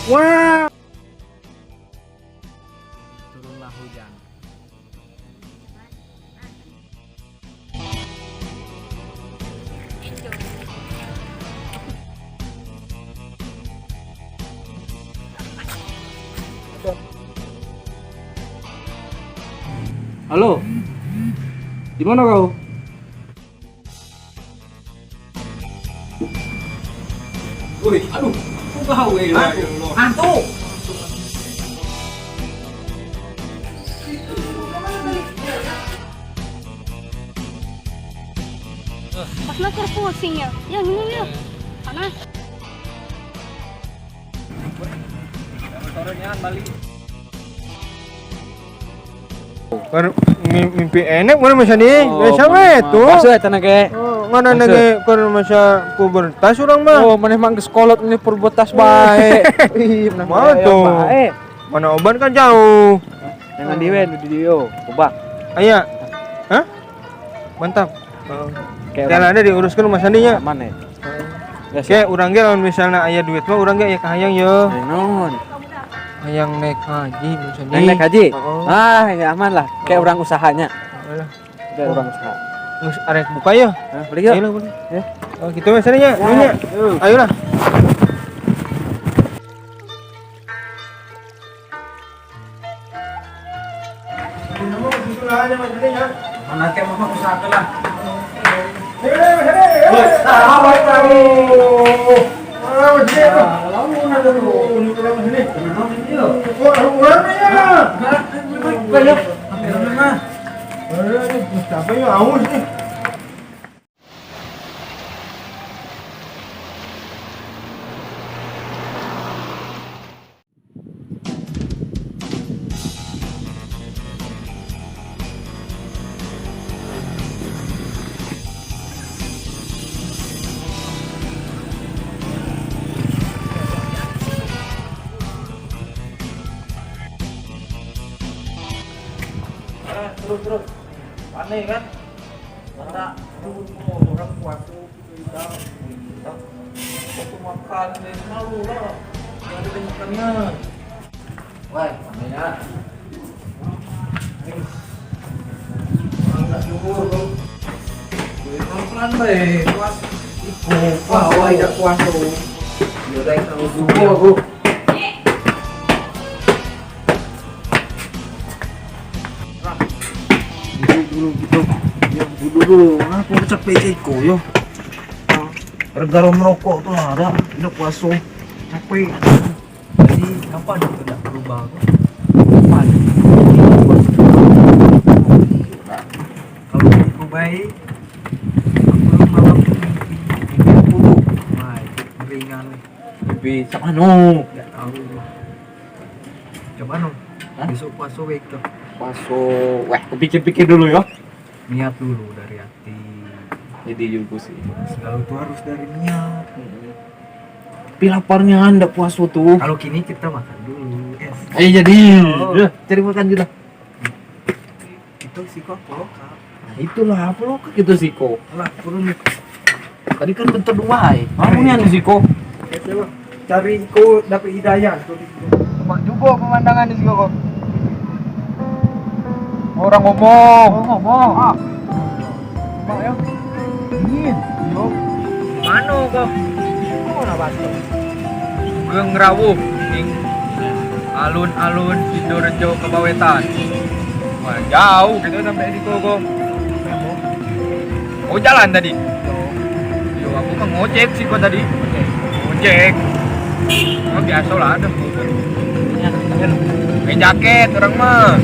Wah. Turunlah hujan. Halo. Di mana kau? Woi, aduh, kok kau eh? Hantu. Pas nak pusing ya. Ya minum ya. Panas. Motornya balik. Kan mimpi enak mana masa ni? Oh, Biasa we tu. Maksud eta na ge. Oh, mana na ge keur masa pubertas urang mah. Oh, maneh mah geus kolot ini pubertas bae. Ih, maneh Mana tuh? bae. Mana oban kan jauh. Jangan diwe nu di dieu, kobak. Aya. Hah? Mantap. Kayak Jalan ada diuruskan rumah sandinya. aman ya. Ya, Kayak urang ge lamun misalnya aya duit mah urang ge aya kahayang ye. Non. Hayang naik haji misalnya. Yang naik haji? Heeh. Ah, ya aman lah. Kayak orang usahanya. Alah. Kayak orang usaha. Geus arek buka ya. Hah, beli yuk. Ayo lah, boleh. Ya. Oh, gitu Mas Sandi nya. Nuhun nya. Ayolah. Mana kayak mama usaha lah. Terus terus. Aneh kan? Mana orang puasa gitu ya. Waktu makan dari malu lah. Gak ada makannya. Wah, aneh ya. Orang nggak syukur bro. Pelan-pelan bae, puas. Iku, wah, wah, tidak puasa. Ya udah, terlalu syukur aku. Dulu gitu. Ya, dulu dulu. Aku capek iko yo. Gara-gara merokok tuh ada, udah puasa. Capek. Jadi kapan itu tidak berubah? Kapan? Kalau aku baik, aku malam mimpi mimpi buruk. Wah, itu meringan. Mimpi sama no. Enggak tahu. Coba no. Besok puasa baik tuh. Puasa, wah, aku pikir-pikir dulu ya. Niat dulu dari hati. Jadi juga sih. Selalu tuh harus dari niat. Tapi laparnya anda puasa tuh. Kalau kini kita makan dulu. Es. Ayo jadi. Oh. Ya, cari makan kita. Itu siko poloka. Nah, itulah poloka gitu siko. Lah, turun. Tadi kan bentar dua ya. Kamu nih anu siko. Cari ko dapat hidayah tuh. Mak juga pemandangan di siko kok. Orang ngomong. Oh, ngomong. Ah. Mak yo. Dingin. Yo. Mano kok? Kok ora batuk? Geng rawuh ning alun-alun Sidorejo Kebawetan. Wah, jauh gitu sampai di kok. Oh, jalan tadi. Yo, aku mah ngojek sih kok tadi. Ngojek. Oh, biasa lah ada. Pakai jaket orang mah.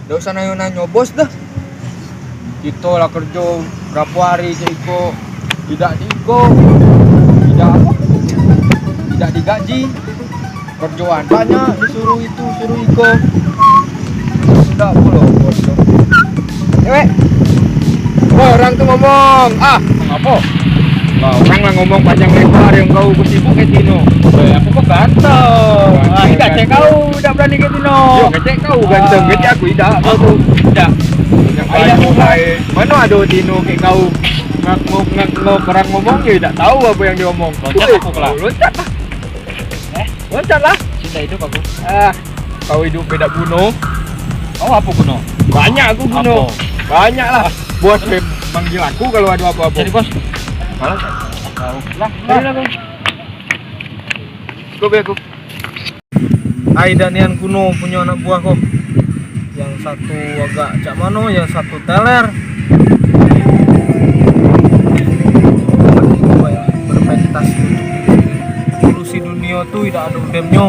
Nggak usah nanya-nanya bos dah. Kita lah kerja berapa hari cek iko tidak diiko, tidak apa, tidak digaji. Kerjaan banyak disuruh itu, suruh iko. Sudah pula bos. Cewek. Oh, orang tuh ngomong, ah, ngapa? Nah, orang lah ngomong panjang lebar yang kau sibuk ke Tino. Aku kok ganteng. Ah, tidak cek kau, tidak berani ke Tino. Yo, kecek kau ganteng, kecek aku tidak. Kau tuh tidak. Yang baik. Mana ada Tino kayak kau ngak-ngok orang ngomong ya tidak tahu apa yang diomong. Loncat aku lah. Loncat lah. Loncat lah. Cinta hidup aku. Ah, kau hidup beda bunuh. Kau apa kuno? Banyak aku bunuh. Apa? Banyak lah. Bos panggil aku kalau ada apa-apa. Jadi bos. Malah. Kau lah. Lah, lah. Go be aku. Aida nian kuno punya anak buah kok. Yang satu agak cak mano, yang satu teler. Bermeditasi untuk solusi dunia tuh tidak ada udemnya.